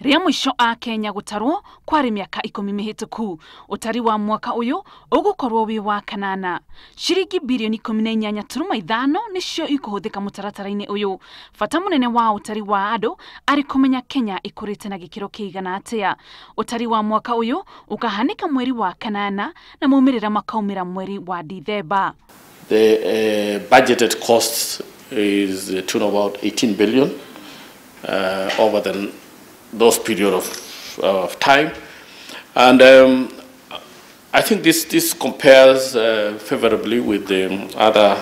Rĩa mũico a Kenya gũtarwo kwarĩ mĩaka 10 mĩhĩtũku. Ũtari wa mwaka ũyũ ũgũkorwo wĩ wa kanana. Ciringi birioni 18.5 nĩcio ikũhũthĩka mũtaratara-inĩ ũyũ. Bata mũnene wa ũtari wa andũ arĩ kũmenya Kenya ĩkũrĩte na gĩkĩro kĩigana atĩa. Ũtari wa mwaka ũyũ ũkahanĩka mweri wa kanana na maumĩrĩra makaumĩra mweri wa Dithemba. The budgeted cost is to about 18 billion over those period of time, and I think this compares favorably with the other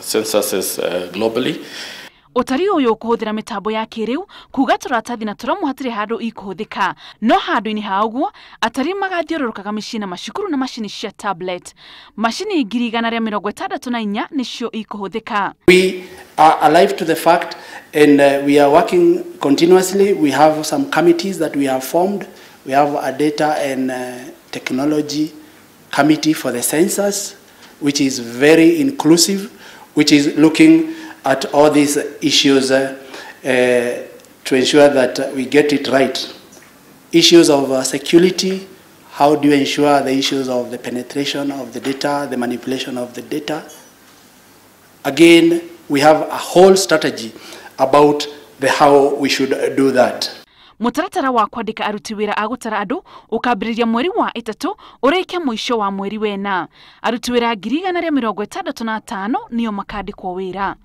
censuses globally. Ũtari ũyũ ũkũhũthĩra mĩtambo ya kĩrĩu kuga tũratathi na tũramu hatirĩ handũ ikũhũthĩka, no handũ-inĩ ha ũguo atari magathiũrũrũkaga mĩciĩ na macukuru na macini cia tablet. Macini 164 nĩcio ikũhũthĩka. We are alive to the fact and we are working continuously. We have some committees that we have formed. We have a data and technology committee for the census, which is very inclusive, which is looking at all these issues to ensure that we get it right. Issues of security, how do you ensure the issues of the penetration of the data, the manipulation of the data? Again, we have a whole strategy about the how we should do that. Mũtaratara wa kwandĩka aruti wĩra a gũtara andũ ũkambĩrĩria mweri wa 3 ũrĩke mũico wa mweri wena. Aruti wĩra 165 nĩo makandĩkwo wĩra.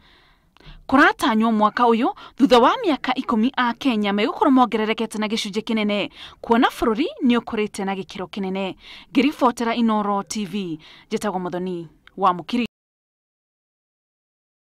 Kũratanywo mwaka ũyũ thutha wa mĩaka 10 a Kenya megũkorwo mongererekete na gĩcunjĩ kĩnene kuona bũrũri nĩ ũkũrĩte na gĩkĩro kĩnene. Ngĩribotera Inooro TV, njĩtagwo Muthoni wa Mũkiri.